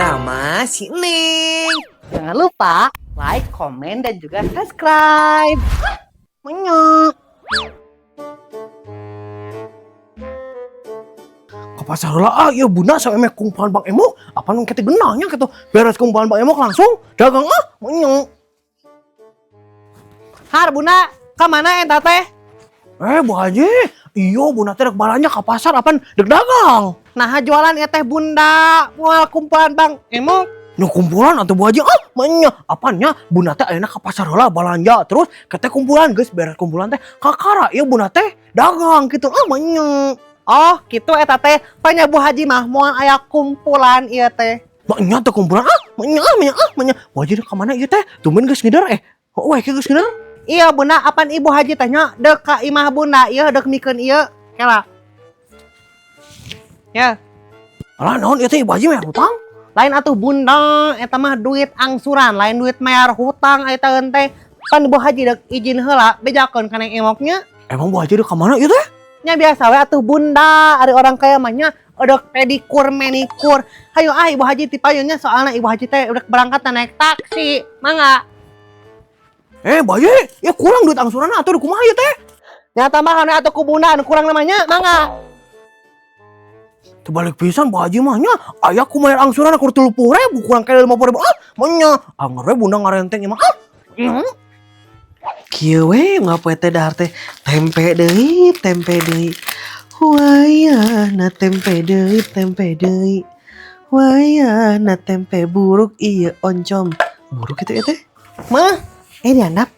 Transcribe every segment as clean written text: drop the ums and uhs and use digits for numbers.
Drama si Neng. Jangan lupa like, komen, dan juga subscribe. Menyok. Ke pasar lah ah, ya bunda sampai mek kumpulan Bang Emok, apa nu kita genahnya gitu. Beres kumpulan Bang Emok langsung dagang ah, menyok. Har bunda, ka mana eta teh? Eh, Bu Haji, iyo bunda teh rek balanja ke pasar apaan dek dagang. Nah jualan ya teh bunda, moal kumpulan Bang Emok. Nu kumpulan atau Bu Haji ah, menyok. Apanya bunda teh ayeuna ke pasar heula balanja terus kete kumpulan geus beres kumpulan teh kakara ieu bunda teh dagang gitu ah menyok. Oh gitu eta teh, panya Bu Haji mah moal aya kumpulan ieu teh. Maknya teh kumpulan ah, menyok ah, menyok ah, menyok. Bu Haji ka mana ieu teh? Tumben geus ngider eh. Oh, weh geus ngider. Iya bunda, apan ibu haji teh nya deuk ka imah bunda ieu deuk mikeun ieu. Kela. Ya, Alah naon ieu teh Ibu Haji mah hutang? Lain atuh bunda, eta mah duit angsuran, lain duit mayar hutang eta teh. Pan ibu haji deuk izin heula bejakeun ka Neng Emoknya. Emang Bu Haji deuk ka mana ieu teh? Nya biasa we atuh bunda, ari orang kaya mah nya udah pedikur manikur. Hayo ah ibu haji tipayunnya soalnya ibu haji teh udah berangkat naik taksi. Mangga. Eh, Bu Haji, ya kurang duit angsuran atuh kumaha ieu teh? Nya tambahan we atuh ku bunda anu kurang namanya, mangga. Terbalik pisan Bu Haji mah nya, aya ku mayar angsuran aku 30.000 kurang kaya 50.000 ah, menya. Angger we bunda ngarenteng ieu mah ah. Kieu we ngapoe teh dahar teh tempe deui, tempe deui. Wayahna tempe deui, tempe deui. Wayahna tempe buruk ieu oncom. Buruk itu ya teh? Mah, eh diandap.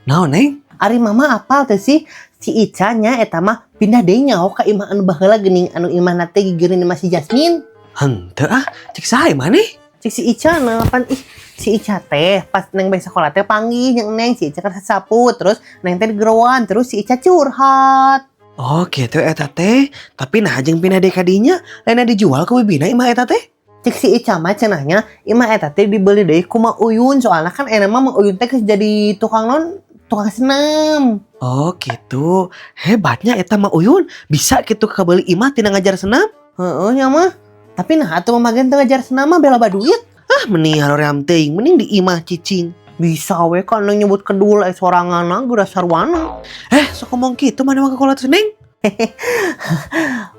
Naon, Neng? Ari mama apal teh sih si Ica nya eta mah pindah deui nyaho ka imah anu baheula geuning anu imah teh gigireun imah si Jasmine. Henteu ah, cek saha maneh? Cek si Ica nah pan ih si Ica teh pas neng bae sekolah teh panggih jeung neng si Ica kan sapu terus neng teh digeroan terus si Ica curhat. Oh gitu eta teh, tapi nah jeung pindah deui ka dinya, lainna dijual ku bibina imah eta teh. Cek si Ica mah cenahnya imah eta teh dibeli deui ku Mang Uyun soalnya kan enak mah Mang Uyun teh geus jadi tukang non tukang senam. Oh gitu, hebatnya eta Mang Uyun bisa gitu kabeli imah tina ngajar senam. Heeh nya mah. Tapi nah atuh mah teu ngajar senam mah bela duit. Ah mending haroream teuing, mending di imah cicing. Bisa we kan neng nyebut kedul eh sorangan geura sarwana. Eh sok ngomong kitu mana mah kekolot Neng?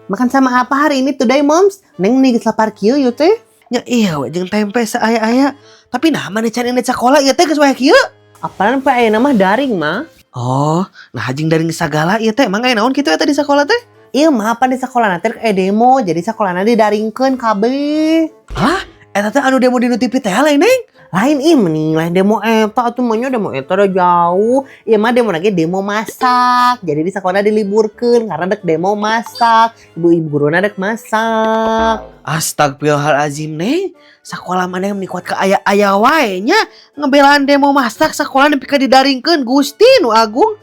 Makan sama apa hari ini today moms? Neng nih geus lapar kieu yeuh teh. Nya iya we jeung tempe saaya-aya. Tapi nah mana can ini sakola ieu teh geus waya kieu? Apaan pak ayeuna mah daring mah? Oh, nah jeung daring sagala ieu teh emang aya naon kitu eta di sakola teh? Iya mah apa di sekolah nanti eh demo jadi sekolah nanti didaringkeun kabeh. Hah? Eta teh anu demo di nu TV teh lain Neng? Lain ih mending lain demo eta atuh mah nya demo eta udah jauh. Iya mah demo lagi demo masak. Jadi di sekolah diliburkeun karena dek demo masak. Ibu-ibu guruna dek masak. Astagfirullahalazim Neng. Sakola mana yang kuat ke aya-aya wae nya ngebelaan demo masak sakola nepi ka didaringkeun Gusti nu agung.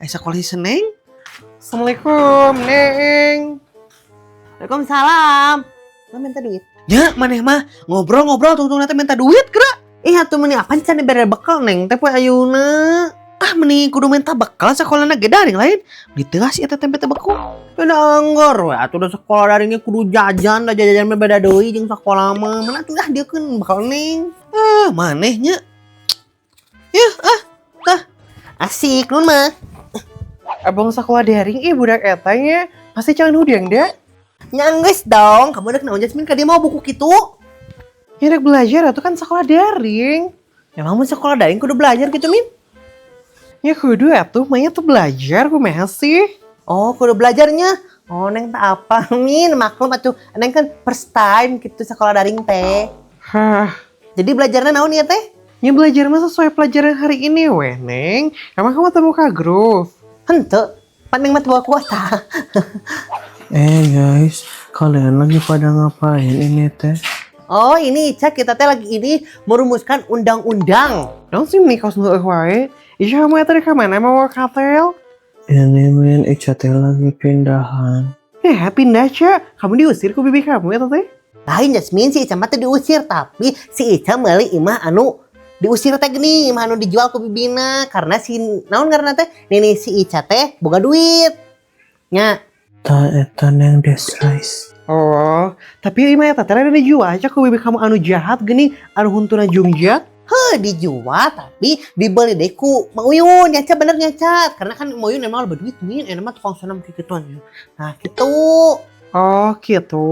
Eh sakola si Neng. Assalamualaikum, Neng. Waalaikumsalam. Lo minta duit? Nya maneh mah ngobrol-ngobrol tungtung nanti minta duit geura. Ih atuh meni apaan can dibere bekal Neng teh poe ayeuna. Ah meni kudu minta bekal sakolana ge daring lain. Diteas eta tempe teh beku. Beda anggar we atuh udah sekolah daringnya kudu jajan da jajan mah beda deui jeung sekolah mah. Mana tuh ah dieukeun bekal Neng. Ah maneh nya. Yeuh ah tah. Asik nun mah. Abang sekolah daring ih budak eta nya pasti jangan hudang deh. Nya geus dong, kamu dek naon Jasmine ka dia mau buku kitu? Ya dek belajar atuh kan sekolah daring. Emang mun sekolah daring kudu belajar gitu Min? Ya kudu atuh, mainnya tuh belajar kumaha sih? Oh, kudu belajarnya. Oh, Neng tak apa, Min. Maklum atuh, Neng kan first time gitu sekolah daring teh. Hah. Jadi belajarnya naon ya teh? Ya belajar mah sesuai pelajaran hari ini weh, Neng. Emang kamu teu buka grup? Henteu, pan Neng mah teu bawa kuota. Eh guys, kalian lagi pada ngapain ini teh? Oh, ini Ica kita teh lagi ini merumuskan undang-undang. Naon sih nih kos nu wae? Ica kamu eta ka mana mau katel? Ini min Ica teh lagi pindahan. Ya pindah Ca, kamu diusir ku bibi kamu ya teh? Lain Jasmine si Ica mah teh diusir, tapi si Ica meuli imah anu diusir teh gini, imah anu dijual ku bibina karena si naon karena teh nini si Ica teh boga duit. Nya, Ta eta neng deslice. Oh, Oh, tapi ieu mah eta teh ada dijual aja ku bibi kamu anu jahat geuning, anu huntuna jungjat. Heh, dijual tapi dibeli deh ku Mang Uyun, nyaca bener nyaca. Karena kan Mang Uyun emang lebih duit min, enak mah tukang senam kayak gituan. Nah, gitu. Oh, gitu.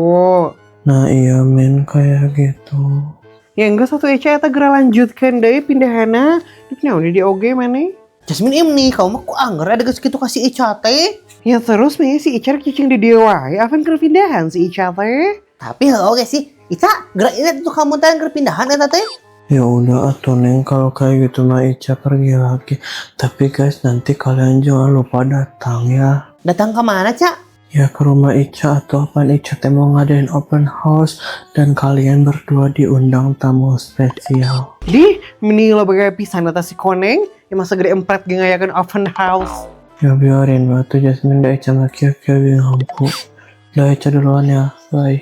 Nah iya Min kayak gitu. Ya enggak satu Ica eta geura lanjutkeun deui pindahanna. Duk naon di oge maneh? Jasmine ini kamu mah ku angger ada geus kitu kasih Ica teh. Ya terus nih si Ica rek cicing di dieu wae, apan keur pindahan si Ica teh? Tapi heuh oge sih, Ica gerak ini tuh kamu teh keur pindahan eta teh. Ya udah atuh Neng, kalau kayak gitu mah Ica pergi lagi. Tapi guys, nanti kalian jangan lupa datang ya. Datang ke mana, Ca? Ya ke rumah Ica atau apaan, Ica teh mau ngadain open house dan kalian berdua diundang tamu spesial. Di, meni lo bagai pisan eta si koneng, ya masa gede empret ge ngayakeun open house. Ya biarin batu Jasmine, dah Ica mah kieu-kieu bingung. Dah Ica duluan ya, bye.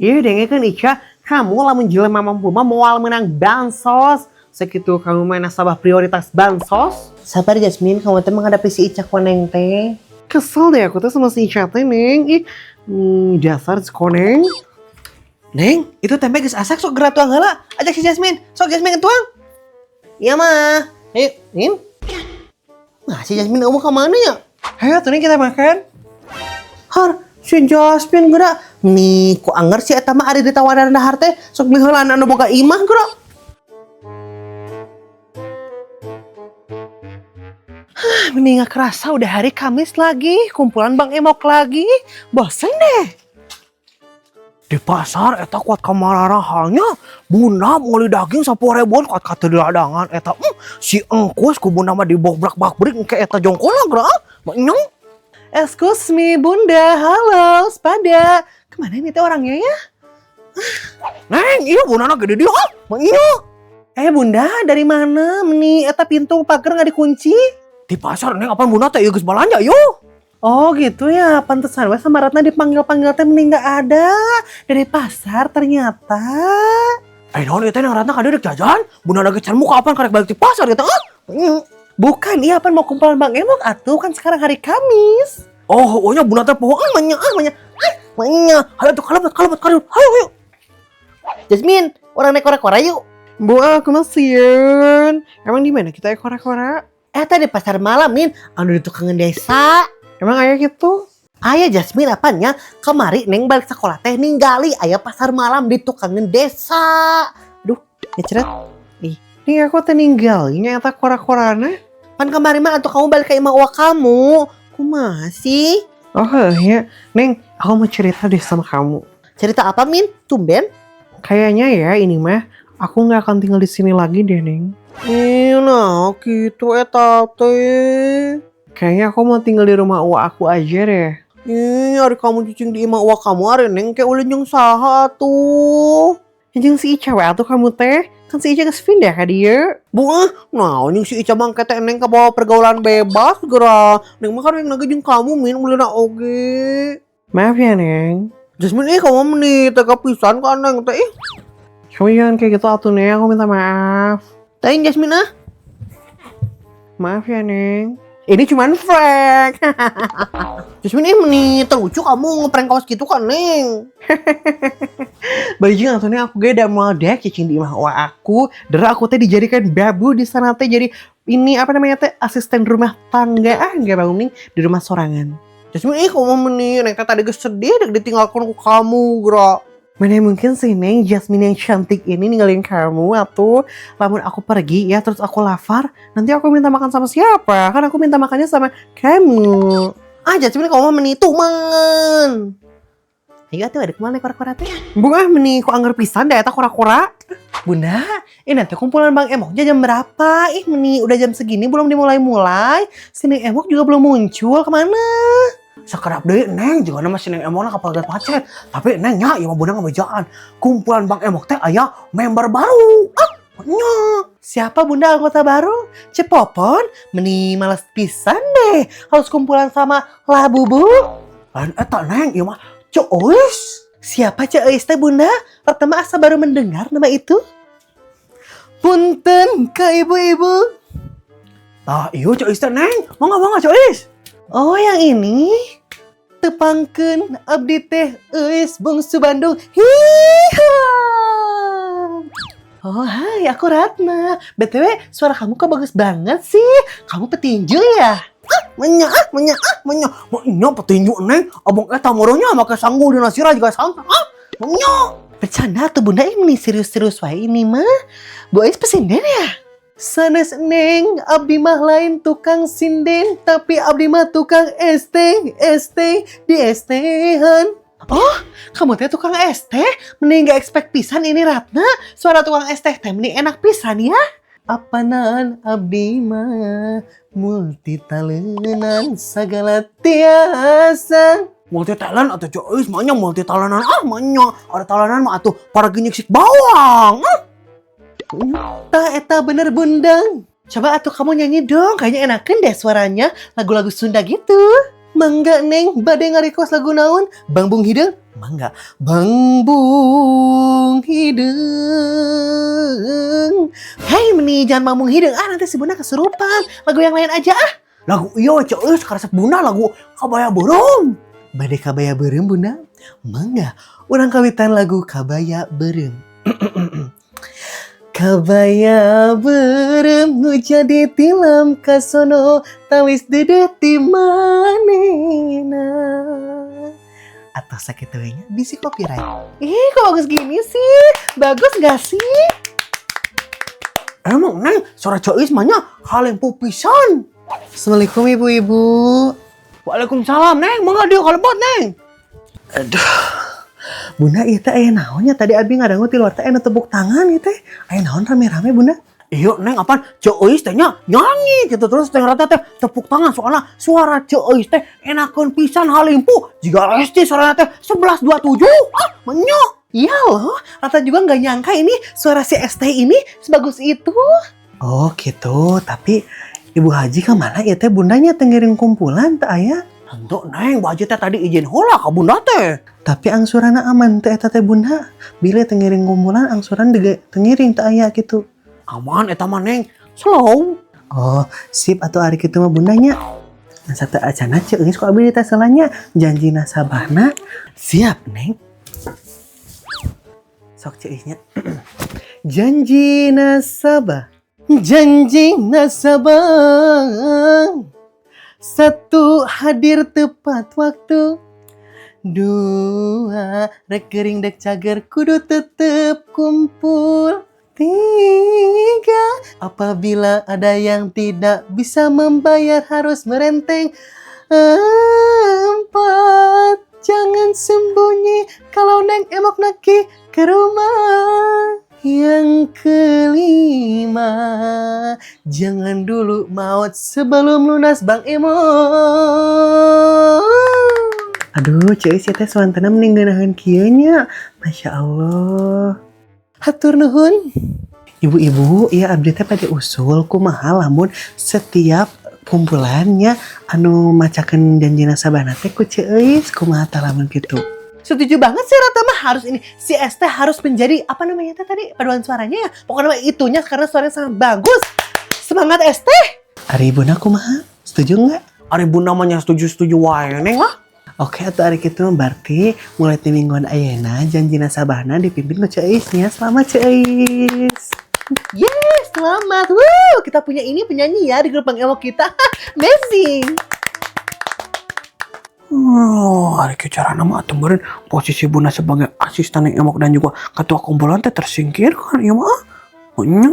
Iya dengekeun Ica, kamu lamun jelema mampu mah moal menang bansos. Sakitu kamu mah nasabah prioritas bansos. Sabar Jasmine, kamu teh menghadapi si Ica koneng teh. Kesel deh aku tuh sama si Ica teh, Neng. Ih, dasar si koneng. Neng, itu tempe geus asak, sok geura tuang heula. Ajak si Jasmine. Sok Jasmine tuang. Iya mah. Ayo, Nin. Nah, si Jasmine kamu ke mana ya? Ayo tuh Neng kita makan. Har, si Jasmine geura. Nih, ku angger si eta mah ada di tawaran dahar teh. Sok miheulaan anu boga imah geura. Mending gak kerasa udah hari Kamis lagi, kumpulan Bang Emok lagi. Bosen deh. Di pasar eta kuat kamararahalnya. Bunda meuli daging 10 ribuan kuat kata di ladangan eta. Si engkus ku bunda mah dibobrak bakbrik engke eta jongkola geura. Nyong. Excuse me, Bunda. Halo, sepada. Kemana ini teh orangnya ya? Neng, iya bunda na gede dia. Ah, iya. Eh, Bunda, dari mana? Meni eta pintu pagar nggak dikunci? Di pasar Neng, apa bunda teh ieu geus balanja yo. Oh gitu ya, pantesan we sama Ratna dipanggil-panggil teh mending nggak ada. Dari pasar ternyata. Eh naon ieu teh Neng Ratna kadieu dek jajan? Bunda lagi can muka apaan karek balik di pasar gitu ah. Bukan, iya apa mau kumpulan Bang Emok atuh kan sekarang hari Kamis. Oh, oh nya bunda teh poho ah manya ah manya. Ah, manya. Hayo tuh kalebet kalebet kalebet. Hayo hayo. Jasmine, urang naik kora-kora yuk. Bu, aku masih. Emang di mana kita kora-kora? Eta di pasar malam, Nin. Anu di tukangan desa. Emang aya gitu? Aya Jasmine apanya? Kemari Neng balik sekolah teh ninggali aya pasar malam di tukangan desa. Aduh, ngeceret. Nih aku teh ninggalnya eta kora-korana. Pan kemarin mah atau kamu balik ke imah uak kamu. Kumaha sih? Oh ya, Neng, aku mau cerita deh sama kamu. Cerita apa, Min? Tumben? Kayaknya ya ini mah aku nggak akan tinggal di sini lagi deh, Neng. Ih, nah gitu eta teh. Kayaknya aku mau tinggal di rumah uak aku aja deh. Ih, ari kamu cicing di imah uak kamu ari Neng kayak ulin jeung saha tuh. Jeung si Ica we atuh kamu teh. Kan si Ica geus pindah ka dieu. Bu ah, nah jeung si Ica mah teh Neng kabawa pergaulan bebas geura. Neng mah kan yang lagi jeung kamu Min ulina oge. Maaf ya, Neng. Jasmine ih kamu meni tega pisan ka Neng teh ih. Kamu jangan kayak gitu atuh, Neng. Aku minta maaf. Teh Jasmine ah. Maaf ya, Neng. Ini cuman prank. Jasmine ih meni terlucu kamu ngeprank kaos gitu kan Neng. Bajing atuh Neng, aku ge da moal deh cicing di imah uak aku. Dera aku teh dijadikan babu di sana teh, jadi ini apa namanya teh, asisten rumah tangga. Ah nggak mau Neng di rumah sorangan. Jasmine ih kamu meni Neng teh tadi geus sedih dek ditinggalkan ku kamu geura. Mana mungkin sih Neng, Jasmine yang cantik ini ninggalin kamu atau lamun aku pergi ya terus aku lapar, nanti aku minta makan sama siapa? Kan aku minta makannya sama kamu. Ah Jasmine kamu mah meni tuman. Ayo atuh ada kemana kora-kora teh? Bu ah meni ku angger pisan da eta kora-kora. Bunda, ini nanti kumpulan Bang Emoknya jam berapa? Ih, meni udah jam segini belum dimulai-mulai. Si Neng Emok juga belum muncul. Kemana? Sakedap deui Neng, juga nama si Neng Emokna kapal macet. Tapi Neng nya, ieu mah bunda ngabejaan. Kumpulan Bang Emok teh aya member baru. Ah, nya. Siapa Bunda anggota baru? Cepopon? Meni males pisan deh. Harus kumpulan sama Labubu. Lain eta Neng, ieu mah Ceois. Siapa Ceois teh Bunda? Pertama asa baru mendengar nama itu. Punten ke ibu-ibu. Tah, iya Ceois teh Neng. Mangga mangga Ceois. Oh, yang ini. Tepangkeun abdi teh Euis Bungsu Bandung. Hiha. Oh hai, aku Ratna. BTW, suara kamu kok bagus banget sih? Kamu petinju ya? Menya ah, menya ah, menya. Menya petinju, Neng. Abang eta moronya make sanggul dina sirah juga sang. Ah, menya. Bercanda tuh, Bunda, ini serius-serius wae ini mah. Bu Ais pesinden ya? Sanes, Neng, abdi mah lain tukang sinden, tapi abdi mah tukang ST, ST, di ST-han. Oh, kamu teh tukang ST? Mending gak expect pisan ini, Ratna. Suara tukang ST teh mending enak pisan ya. Apanan abdi mah multi talenan segala tiasa. Multi talent atau Ceu Eis mah nya multi talentan ah manya. Ada talenan mah atuh para nyisik bawang. Ah. Tah eta bener, Bunda. Coba atuh kamu nyanyi dong, kayaknya enakan deh suaranya lagu-lagu Sunda gitu. Mangga, Neng, bade ngarequest lagu naon? Bangbung Hideung? Mangga. Bangbung Hideung. Hei, meni jangan Bangbung Hideung. Ah, nanti si Bunda kesurupan. Lagu yang lain aja ah. Lagu iya Ceu Eis karesep Bunda lagu Kabaya Beureum. Bade Kabaya Beureum, Bunda? Mangga. Urang kawitan lagu Kabaya Beureum. Kabaya beureum nu jadi tilam kasono tawis deudeuh ti manehna. Atau sakitu we nya, bisi copyright. Ih, kok bagus gini sih? Bagus gak sih? Emang, Neng, suara Ceu Eis mah nya halimpu pisan. Assalamualaikum, ibu-ibu. Waalaikumsalam, Neng, mangga dieu kalebet, Neng. Aduh. Bunda, ieu teh aya naonnya? Tadi abi ngadangu ti luar teh aya tepuk tangan ieu teh. Aya naon rame-rame, Bunda? Iya, Neng, apaan Ceu Eis teh nya nyanyi gitu terus teh rata teh tepuk tangan soalnya suara Ceu Eis teh enakeun pisan halimpu jiga ST suaranya teh 1127 ah menyo. Iya loh, Ratna juga nggak nyangka ini suara si ST ini sebagus itu. Oh gitu, tapi Ibu Haji kemana ya teh bundanya teu ngiring kumpulan teh aya? Tentu, Neng, Bu Haji teh tadi izin heula ka Bunda teh. Tapi angsuranna aman teh eta teh, Bunda? Bila teu ngiring kumpulan angsuran teu ngiring teh aya gitu. Aman eta mah, Neng, slow. Oh, sip atuh ari kitu mah, Bundanya. Nah, satu acana Ceu Eis ku abi ditaselanya janji nasabahna. Siap, Neng. Sok Ceu Eisnya. Janji nasabah. Janji nasabah. Satu, hadir tepat waktu. Dua, rek gering dek cager kudu tetep kumpul. Tiga, apabila ada yang tidak bisa membayar harus merenteng. Empat, jangan sembunyi kalau Neng Emok nagih ke rumah. Yang kelima, jangan dulu maut sebelum lunas Bang Emok. Aduh, Ceu Eis teh suantana mending ngeunaheun kieu nya. Masya Allah. Hatur nuhun. Ibu-ibu, ya abdi teh bade usul kumaha lamun setiap kumpulannya anu macakeun janji nasabahna teh ku Ceu Eis, kumaha tah lamun kitu? Setuju banget sih Ratna mah, harus ini si ST harus menjadi apa namanya teh tadi, paduan suaranya ya. Pokoknya mah itunya karena suaranya sangat bagus. Semangat, ST. Ari Bunda kumaha? Setuju nggak? Ari Bunda mah nya setuju-setuju wae, Neng lah. Oke, atau ari kitu mah berarti mulai ti mingguan ayeuna janji nasabahna dipimpin ku Ceu Eis nya. Selamat, Ceu Eis. Yes, selamat. Wuh, kita punya ini penyanyi ya di grup Bang Emok kita. Amazing. Oh, ari carana mah atuh meureun posisi Bunda sebagai asisten Neng Emok dan juga ketua kumpulan teh tersingkirkan ieu mah. Nya.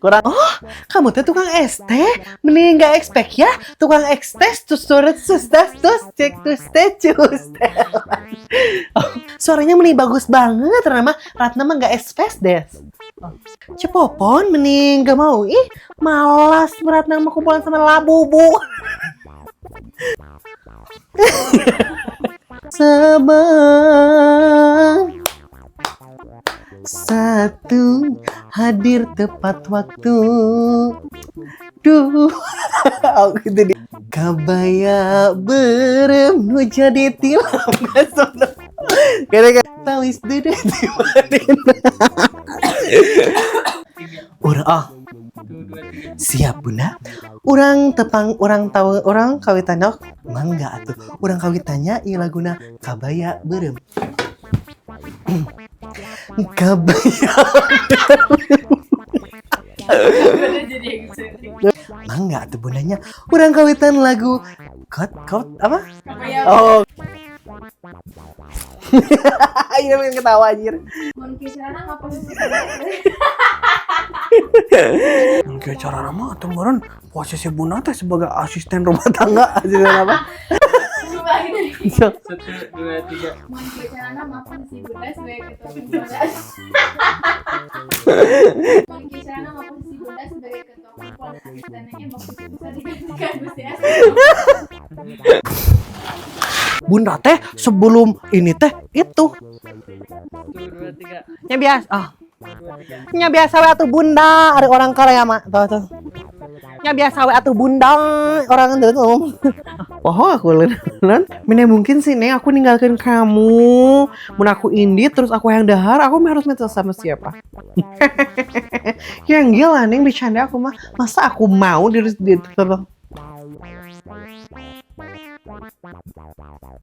Kurang. Oh, kamu teh tukang es teh? Mending nggak expect ya. Tukang es teh terus terus terus terus cek terus teh cus. Oh, suaranya mending bagus banget. Ratna mah Ratna mah nggak expect deh. Cepopon mending gak mau. Ih, malas Ratna mah kumpulan sama labubu. Sabar. Satu, hadir tepat waktu. Duh, aku gitu di kabaya beureum nu jadi tilam kasono. Kira-kira tawis deudeuh di mana. Urang ah. Siap, Bunda. Urang tepang, urang tahu, urang kawitannya mangga atuh. Urang kawitannya ieu laguna Kabaya Beureum. Kabaya. Jadi eksentrik. Mangga atuh, Bundanya. Urang kawitan lagu kot kot apa? Kabaya. Oh. Iya, pengen ketawa anjir. Mun kieu carana posisi. Mun kieu carana mah atuh meureun posisi Bunda teh sebagai asisten rumah tangga, asisten apa? Coba lagi dari. Satu, dua, tiga. Mun kieu carana mah posisi Bunda sebagai ketua kumpulan. Mun kieu carana mah posisi Bunda sebagai ketua kumpulan asistennya mau bisa digantikan Gusti. Bunda teh sebelum ini teh itu. Satu, dua, tiga. Nya biasa. Ah. Dua, tiga. Nya biasa we atuh, Bunda, ari orang Korea mah. Tuh tuh. Nya biasa we atuh, Bunda, orang itu tuh. Oh, aku lenan. Mana mungkin sih, Neng, aku ninggalkan kamu. Mun aku indit terus aku yang dahar, aku harus minta sama siapa? Yang gila, Neng, bercanda aku mah. Masa aku mau di